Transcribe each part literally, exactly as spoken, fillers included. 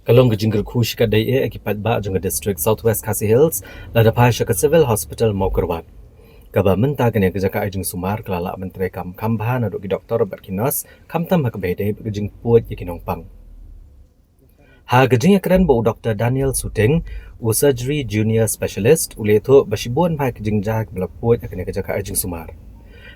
Ka long ka jingkyrkhu shikatdei eh ki paidbah jong ka District South West Khasi Hills lada phai sha ka Civil Hospital Mawkyrwat, kaba mynta kane ka jaka ai jingsumar ka la lah ban treikam kham bha naduh ki doktor bad ki nurse, khamtam ha kaba ïadei bad ka jingpuid ïa ki nongpang. Ha ka jingïakren bad u Doktor Daniel Suting, u Surgery Junior Specialist, u la ïathuh ba shibun bha ki jingjia kiba la puid ha kane ka jaka ai jingsumar.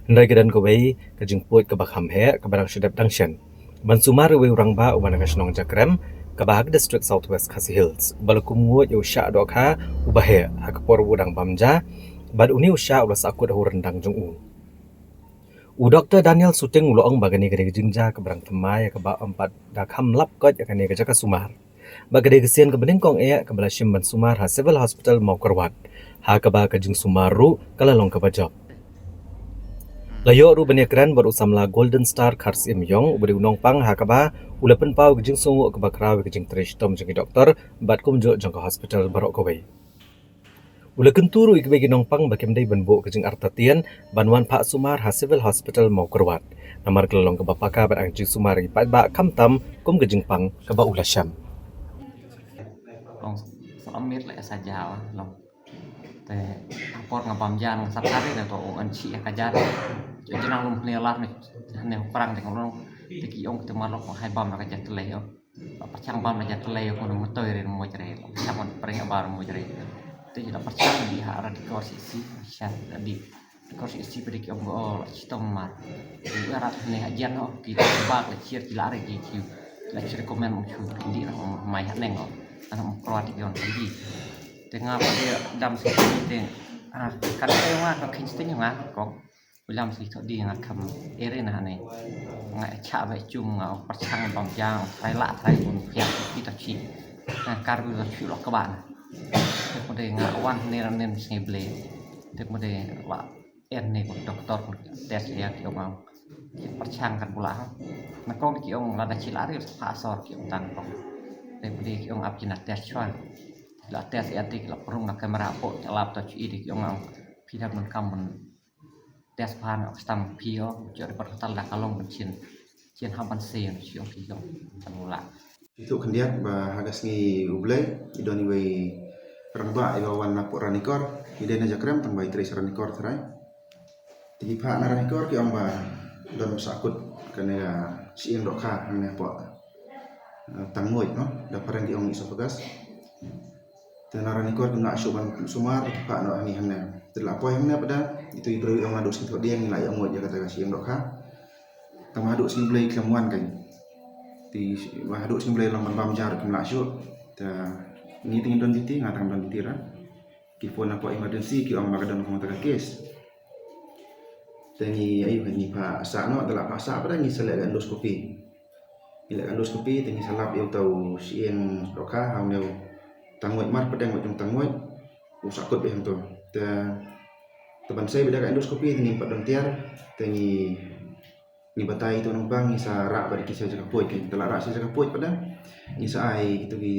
Hynrei ka don kawei ka jingpuid kaba kham heh kaba dang shu dep dang shen ban sumar ïa uwei u rangbah uba na ka shnong Jakrem, kaba ha ka District South West Khasi Hills, uba la kum nguid ïa u shah dohkha uba heh ha ka por ba u dang bam ja, bad une u shah u la sahkut ha u ryndang jong u. U Doktor Daniel Suting u la ong ba kane ka dei ka jingjia kaba dang thymmai ïa kaba ym pat da kham lap koit ïa kane ka jaka sumar, ba ka dei ka sien kaba nyngkong eh kaba la shim ban sumar ha Civil Hospital Mawkyrwat, ha kaba ka jingsumar ruh ka la long kaba jop. La ïoh ruh ban ïakren bad u samla Golden Star Kharsyiem Ïong, uba dei u nongpang, ha kaba u la pynpaw ka jingsngewnguh kaba khraw ïa ka jingtrei shitom jong ki doktor bad kumjuh jong ka hospital baroh kawei. U la kyntu ruh ïa kiwei ki nongpang ba kim dei ban buh ka jingartatien ban wan phah sumar ha Civil Hospital Mawkyrwat, namar ka la long kaba paka ban ai jingsumar ïa ki paidbah khamtam kum ka jingpang kaba u la shem. Long sa amit la sa jaw long. Te apor nga bam ja nga sa tari na to ong an chi ka ja. Jo jinang lum ne lar ne ne prang de long. Te ki ong te malok hai bam na ka ja tlei ong. Ba pyrshang bam na ja tlei ong, no mutoi re mo jre. Pyrshang ban preng abar mo jre. Te ji la pyrshang di ha ra di kor si si sha di. Di kor si si pedi ki ong o la chitom mar. Di ara ne ha jan o ki ba la chier ki la re ki ki. La chier komen mo chu di na mai ha neng o. Ana mo kro di yon di. Te nga ba de dam si te ah kan te nga ka kin te nga ko. Ulam si to di nga kam ere na ne. Nga cha ba chung nga pyrshang bam jang trai la trai un pia ki to chi. Nga kar bi to chi lo ka ba na. Te ko de nga wan ne ran ne sngi ble. Te ko de wa en ne ko doktor ko test ya ki ong. Pyrshang kan pula. Na kong ki ong la da chi la ri sa sor ki ong tang kong. Te ko de ki ong ap ki na test chwa. La test ya ti la prung na kamera po la to chi di ki ong. Phi da mun kam mun test phan ok stam phi o, jor report katal da kalong ban chin. Chin ha ban se no chi ong ki ong. Kan la. Itu khyndiat ba ha ka sngi U Blei i don iwei rangbah iba wan na pok Ranikor, i dei na Jakrem tang ba i trei sha Ranikor trai. Te ki phah na Ranikor ki ong ba don sakut kane ka sieng dohkha hangne pok, eh, Tangmoj no, da phareng ki ong esophagus. Te na Ranikor kim lah shuh ban sumar, te ki phah noh hangne hangne. Te la poi hangne pat da, itu i briew i ong naduh sngi Thohdieng ngi la ïoh moj ïa kata ka sieng dohkha. Tang ba haduh sngi Blei khlem wan kein. Te ba haduh sngi Blei long ban bam ja ruh kim lah shuh. Te ngi te ngin don duty, nga tang don duty ra. Ki phone na pok emergency ki ong ba ka don kong ta ka case. Te ngi ayu ngi phah sah noh, te la phah sah pat da ngi sa leh ka endoscopy. Ngi leh ka endoscopy te ngi sa lap ïa uta u sieng dohkha ha une u Tangmoj mar pdeng u jong Tangmoj u sakut beit hangto. Te te ban sei beit da ka endoscopy te ngim pat don tiar te ngi ngi batai ïa uto u nongpang ngi sa rah bad ki sha jaka puid, te la rah sha jaka puid pat da ngi sa ai kito ki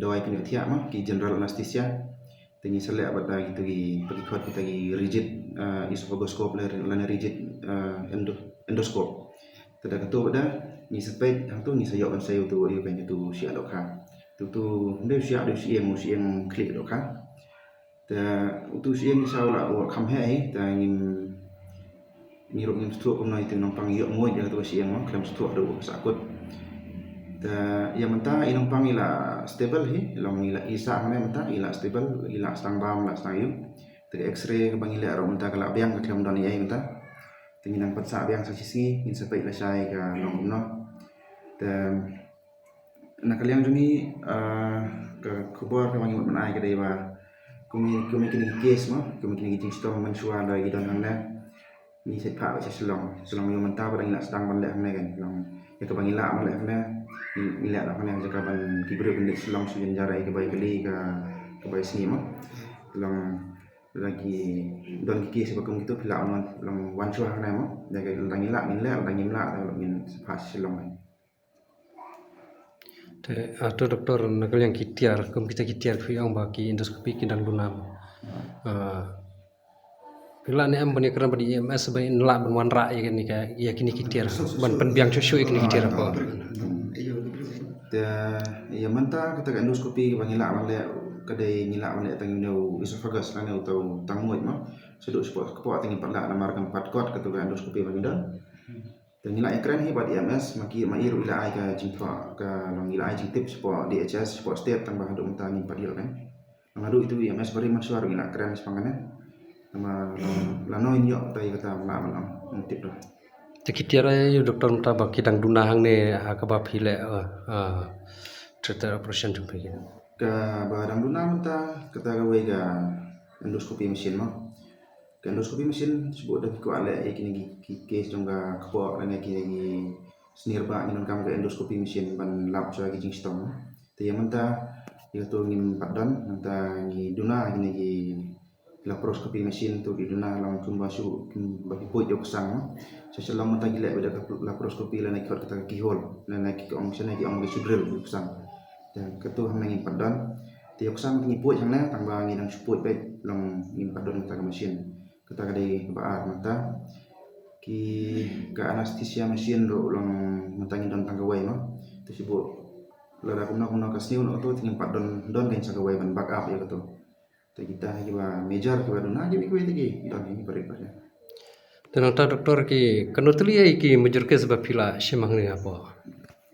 dawai pynïoh thiah ma ki general anesthesia. Te ngi sa leh bad da kito ki, pa ki khot kita ki rigid, eh, esophagoscope lane rigid, eh, endo-, endoscope. Te da kato pat da ngi sa peit hangto ngi sa ïoh ban sei uto u, ïoh ban uto u siah dohkha. Te uto u, ym dei u siah, dei u sieng, u sieng khlieh dohkha. Te uto u sieng ngi sa u la u kham heh hi, te ngim, ngi ruh ngim sngewthuh kumno ïa uto u nongpang ïoh moj ïa kato ka sieng mo, khlem sngewthuh haduh u sakut. Te ïa mynta i nongpang i la stable hi, i long i la i sah hangne mynta i la stable, i la sdang bam, la sdang ïuh. Te ka X-ray kaba ngi leh ruh mynta ka la biang, ka khlem don ei ei mynta. Te ngin nang pynsah biang sa shisngi, ngin sa peit lashai ka long kumno. Te na ka liang jong ngi, ah, ka khubor kaba ngi mut ban ai ka dei ba kum, kum kine ki case mo, kum kine ki jingshitom mynshuwa ba ki don hangne. Ngi sa phah beit sha Shillong. Shillong ïoh mynta ba dang ngi la sdang ban leh hangne kan. Long ïa kaba ngi lah ban leh hangne, ngi, ngi leh noh hangne, jaka ban ki briew ban leit Shillong shu jynjar ïa kaba ïa kali ka, kaba ïa sngi mo. Long lada ki don ki case ba kum kito phi lah ban wan, long wan shuwa hangne mo. Ïa ka lada ngi lah ngin leh, lada ngim lah ngin sa phah sha Shillong. Te, ah, to doktor, na ka liang ki tiar, kum kita ki tiar phi ong ba ki endoscopy ki dang duna mo. Ah, phi lah ne em ban ïakren bad E M S ba in lah ban wanrah ïa kine ka, ïa kine ki tiar, ban pynbiang shuh shuh ïa kine ki tiar ko. Te ïa mynta kata ka endoscopy ba ngi lah ban leh, ka dei ngi lah ban leh tang ïa u esophagus lane uta u tangmuid mo. Shaduh shapoh kpoh te ngim pat lah namar kam pat kot kata ka endoscopy ba ngi don. Te ngi lah ïakren hi bad E M S, ma ki, ma i ruh i la ai ka jingthoh, ka long i la ai jingtip shapoh D H S shapoh state, tang ba haduh mynta ngim pat ïoh kan. Naduh itu E M S bari mynshuwa ruh ngi la kren shaphang kane. Namar lano ngin ïoh tai kata, ma la ban ong, ngim tip ruh. Te ki tiar ïa u doctor mynta ba ki dang duna hangne ha kaba phi leh, eh, eh, theater operation jong phi. Kaba dang duna mynta kata kawei ka endoscopy machine mo. Ka endoscopy machine shu bud da ki kwah leh ïa kine ki, ki case jong ka kpoh lane kine ki snier ba ngi donkam ka endoscopy machine ban lap shuwa ki jingshitom. Te ïa mynta ïa kato ngim pat don, nangta ngi duna kine ki laparoscopy machine, to ki duna long kumba shu, kumba ki puid ïa u ksang. Sa shalong mynta ki leh bad ka laparoscopy lane ki khot kata ka keyhole, lane ki ong shane ki ong ka shu drill ïa u ksang. Te kato hangne ngim pat don. Te ïa u ksang te ngi puid hangne, tang ba ngi dang shu puid bad long ngim pat don kata ka machine. Kata ka dei kaba ar. Mynta ki, ka anesthesia machine ruh long mynta ngi don tang kawei mo. Te shu bud lada kumno kumno ka sniew noh kato te ngim pat don, don kein sa kawei ban back up ïa kato. Te kita kiba major kiba duna kiba kiwei te ki don hi barit barit. Te nangta doctor, ki kano tylli ïa ki major case ba phi la shim hangne hapoh?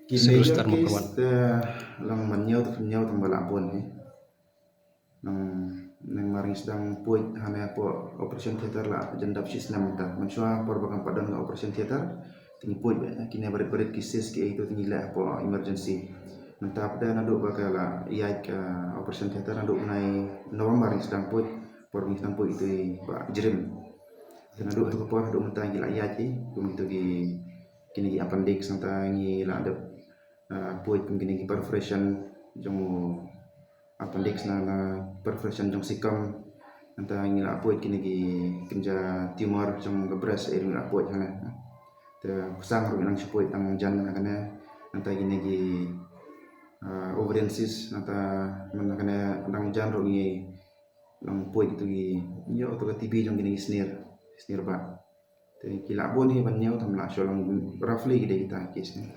Ki Civil major Hospital case Mawkyrwat te long ban ñiew te phin ñiew tang ba la bun hi. Nang, nang mar ngi sdang puid hangne hapoh operation theater la jan dap shi snem mynta. Mynshuwa por ba kam pat don ka operation theater te ngi puid ba kine barit barit ki cyst ki ei to te ngi leh hapoh emergency. Mynta pat naduh ba ka la ïaid ka operation theater naduh bnai November ngi sdang puid, por ba ngi sdang puid ito i Bah Jrim. Te naduh to ka por haduh mynta ngi la ïaid hi kum ito ki, kine ki appendix, nangta ngi la dep, ah, puid kum kine ki perforation jong u appendix, na, na perforation jong cecum. Nangta ngi la puid kine ki kynja tumor jong ka breast, eh, ngi la puid hangne. Te u ksang ruh ngi nang shu puid tang jan hangne. Nangta kine ki, ah, ovarian cyst, nangta man hangne tang jan ruh ngi nang puid ito ki, ïoh ito ka T B jong kine ki snier, snier ba. Te ki la bun hi ban ñiew, tang ba la shu long roughly ki dei kita ki snier.